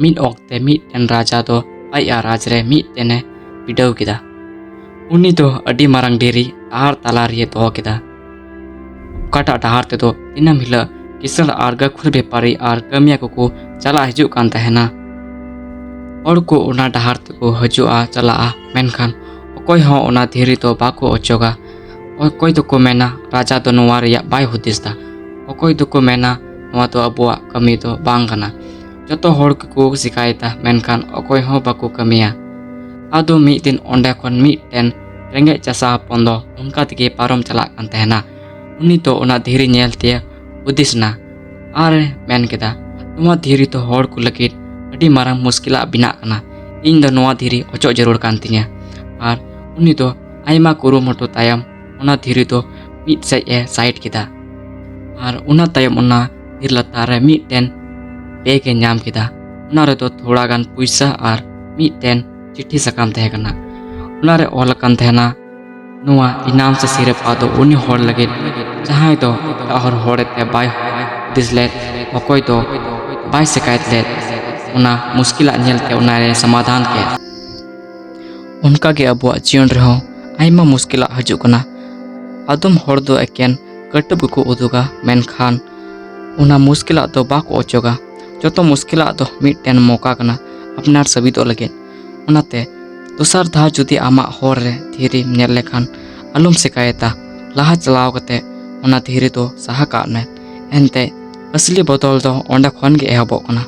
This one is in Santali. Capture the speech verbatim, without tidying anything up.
ᱢᱤᱫ ᱚᱠᱛᱮ ᱢᱤᱫᱴᱮᱱ ᱨᱟᱡᱟ ᱫᱚ ᱟᱡᱟᱜ ᱨᱟᱡᱽ ᱨᱮ ᱢᱤᱫᱴᱮᱱᱮ ᱵᱤᱰᱟᱹᱣ ᱠᱮᱫᱟ᱾ ᱩᱱᱤ ᱫᱚ ᱟᱹᱰᱤ ᱢᱟᱨᱟᱝ ᱫᱷᱤᱨᱤ ᱰᱟᱦᱟᱨ ᱛᱟᱞᱟ ᱨᱮᱭ ᱫᱚᱦᱚ ᱠᱮᱫᱟ᱾ ᱚᱠᱟᱴᱟᱜ ᱰᱟᱦᱟᱨ ᱛᱮᱫᱚ ᱫᱤᱱᱟᱹᱢ ᱦᱤᱞᱳᱜ ᱠᱤᱥᱟᱹᱬ ᱟᱨ ᱜᱟᱹᱠᱷᱩᱲ ᱵᱮᱯᱟᱨᱤ ᱟᱨ ᱠᱟᱹᱢᱤᱭᱟᱹ ᱠᱚᱠᱚ ᱪᱟᱞᱟᱜ ᱦᱤᱡᱩᱜ ᱠᱟᱱ ᱛᱟᱦᱮᱱᱟ᱾ ᱦᱚᱲ ᱠᱚ ᱚᱱᱟ ᱰᱟᱦᱟᱨ ᱛᱮᱠᱚ ᱦᱤᱡᱩᱜᱼᱟ ᱪᱟᱞᱟᱜᱼᱟ, ᱢᱮᱱᱠᱷᱟᱱ ᱚᱠᱚᱭ ᱦᱚᱸ ᱚᱱᱟ ᱫᱷᱤᱨᱤ ᱫᱚ ᱵᱟᱠᱚ ᱚᱪᱚᱜᱟ᱾ ᱚᱠᱚᱭ ᱫᱚᱠᱚ ᱢᱮᱱᱟ, ᱨᱟᱡᱟ ᱫᱚ ᱱᱚᱣᱟ ᱨᱮᱭᱟᱜ ᱵᱟᱭ ᱦᱩᱫᱤᱥ ᱫᱟ᱾ ᱚᱠᱚᱭ ᱫᱚᱠᱚ ᱢᱮᱱᱟ, ᱱᱚᱣᱟ ᱫᱚ ᱟᱵᱚᱣᱟᱜ ᱠᱟᱹᱢᱤ ᱫᱚ ᱵᱟᱝ ᱠᱟᱱᱟ᱾ ᱡᱚᱛᱚ ᱦᱚᱲ ᱜᱮᱠᱚ ᱥᱤᱠᱟᱭᱮᱛᱟ, ᱢᱮᱱᱠᱷᱟᱱ ᱚᱠᱚᱭ ᱦᱚᱸ ᱵᱟᱠᱚ ᱠᱟᱹᱢᱤᱭᱟ᱾ ᱟᱫᱚ ᱢᱤᱫ ᱫᱤᱱ ᱚᱸᱰᱮ ᱠᱷᱚᱱ ᱢᱤᱫᱴᱮᱱ ᱨᱮᱸᱜᱮᱡ ᱪᱟᱥᱟ ᱦᱚᱯᱚᱱ ᱫᱚ ᱚᱱᱠᱟ ᱛᱮᱜᱮ ᱯᱟᱨᱚᱢ ᱪᱟᱞᱟᱜ ᱠᱟᱱ ᱛᱟᱦᱮᱱᱟ᱾ ᱩᱱᱤ ᱫᱚ ᱚᱱᱟ ᱫᱷᱤᱨᱤ ᱧᱮᱞ ᱛᱮ ᱦᱩᱫᱤᱥ ᱮᱱᱟ ᱟᱨ ᱮ ᱢᱮᱱ ᱠᱮᱫᱟ, ᱱᱚᱣᱟ ᱫᱷᱤᱨᱤ ᱫᱚ ᱦᱚᱲ ᱠᱚ ᱞᱟᱹᱜᱤᱫ ᱟᱹᱰᱤ ᱢᱟᱨᱟᱝ ᱢᱩᱥᱠᱤᱞᱟᱜ ᱵᱮᱱᱟᱜ ᱠᱟᱱᱟ᱾ ᱤᱧ ᱫᱚ ᱱᱚᱣᱟ ᱫᱷᱤᱨᱤ ᱚᱪᱚᱜ ᱡᱟᱹᱨᱩᱲ ᱠᱟᱱ ᱛᱤᱧᱟ᱾ ᱟᱨ ᱩᱱᱤ ᱫᱚ ᱟᱭᱢᱟ ᱠᱩᱨᱩᱢᱩᱴᱩ ᱛᱟᱭᱚᱢ ᱚᱱᱟ ᱫᱷᱤᱨᱤ ᱫᱚ ᱢᱤᱫ ᱥᱮᱫ ᱮ ᱥᱟᱭᱤᱰ ᱠᱮᱫᱟ᱾ ᱟᱨ ᱚᱱᱟ ᱛᱟᱭᱚᱢ ᱚᱱᱟ ᱫᱷᱤᱨᱤ ᱞᱟᱛᱟᱨ ᱨᱮ ᱢᱤᱫᱴᱮᱱ ᱵᱮᱜᱽ ᱮ ᱧᱟᱢ ᱠᱮᱫᱟ᱾ ᱚᱱᱟ ᱨᱮᱫᱚ ᱛᱷᱚᱲᱟ ᱜᱟᱱ ᱯᱩᱭᱥᱟᱹ ᱟᱨ ᱢᱤᱫᱴᱮᱱ ᱪᱤᱴᱷᱤ ᱥᱟᱠᱟᱢ ᱛᱟᱦᱮᱸ ᱠᱟᱱᱟ᱾ ᱚᱱᱟ ᱨᱮ ᱚᱞ ᱟᱠᱟᱱ ᱛᱟᱦᱮᱱᱟ, ᱱᱚᱣᱟ ᱤᱱᱟᱢ ᱥᱮ ᱥᱤᱨᱯᱟ ᱫᱚ ᱩᱱᱤ ᱦᱚᱲ ᱞᱟᱹᱜᱤᱫ ᱡᱟᱦᱟᱸᱭ ᱫᱚ ᱮᱴᱟᱜ ᱦᱚᱲ ᱦᱚᱲ ᱛᱮ ᱵᱟᱭ ᱦᱩᱫᱤᱥ ᱞᱮᱫ, ᱚᱠᱚᱭ ᱫᱚ ᱵᱟᱭ ᱥᱤᱠᱟᱭᱮᱛ ᱞᱮᱫ, ᱚᱱᱟ ᱢᱩᱥᱠᱤᱞᱟᱜ ᱧᱮᱞ ᱛᱮ ᱚᱱᱟ ᱨᱮ ᱥᱚᱢᱟᱫᱷᱟᱱ ᱠᱮᱫ᱾ ᱚᱱᱠᱟ ᱜᱮ ᱟᱵᱚᱣᱟᱜ ᱡᱤᱭᱚᱱ ᱨᱮᱦᱚᱸ ᱟᱭᱢᱟ ᱢᱩᱥᱠᱤᱞᱟᱜ ᱦᱤᱡᱩᱜ ᱠᱟᱱᱟ᱾ ᱟᱫᱚᱢ ᱦᱚᱲ ᱫᱚ ᱮᱠᱮᱱ ᱠᱟᱹᱴᱩᱵ ᱜᱮᱠᱚ ᱩᱫᱩᱜᱟ, ᱢᱮᱱᱠᱷᱟᱱ ᱚᱱᱟ ᱢᱩᱥᱠᱤᱞᱟᱜ ᱫᱚ ᱵᱟᱠᱚ ᱚᱪᱚᱜᱟ᱾ ᱡᱚᱛᱚ ᱢᱩᱥᱠᱤᱞᱟᱜ ᱫᱚ ᱢᱤᱫᱴᱮᱱ ᱢᱚᱠᱟ ᱠᱟᱱᱟ ᱟᱯᱱᱟᱨ ᱥᱟᱹᱵᱤᱫᱚᱜ ᱞᱟᱹᱜᱤᱫ᱾ ᱚᱱᱟᱛᱮ ᱫᱚᱥᱟᱨ ᱫᱷᱟᱣ ᱡᱩᱫᱤ ᱟᱢᱟᱜ ᱦᱚᱨ ᱨᱮ ᱫᱷᱤᱨᱤᱢ ᱧᱮᱞ ᱞᱮᱠᱷᱟᱱ ᱟᱞᱚᱢ ᱥᱤᱠᱟᱭᱮᱛᱟ᱾ ᱞᱟᱦᱟ ᱪᱟᱞᱟᱣ ᱠᱟᱛᱮ ᱚᱱᱟ ᱫᱷᱤᱨᱤ ᱫᱚ ᱥᱟᱦᱟ ᱠᱟᱜ ᱢᱮ᱾ ᱮᱱᱛᱮ ᱟᱥᱞᱤ ᱵᱚᱫᱚᱞ ᱫᱚ ᱚᱸᱰᱮ ᱠᱷᱚᱱ ᱜᱮ ᱮᱦᱚᱵᱚᱜ ᱠᱟᱱᱟ᱾